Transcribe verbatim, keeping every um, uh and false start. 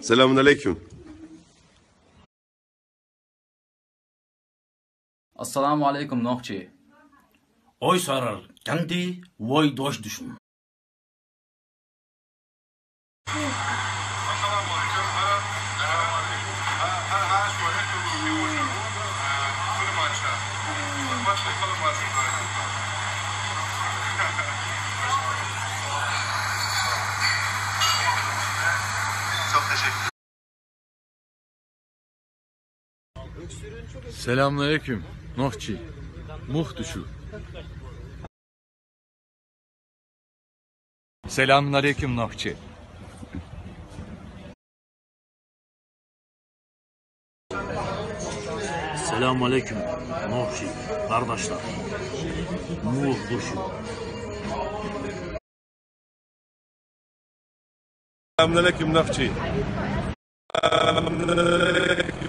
Selamun aleyküm. Assalamu aleyküm, Nohçi. Oy sorar, kendi, oy doş düşün. Çok teşekkür. Selamünaleyküm, Nohçi. Muh düşü. Selamünaleyküm, Nohçi. Selamünaleyküm, Nohçi kardeşler. Muh düşü. Selamünaleyküm, Nohçi. Selamünaleyküm.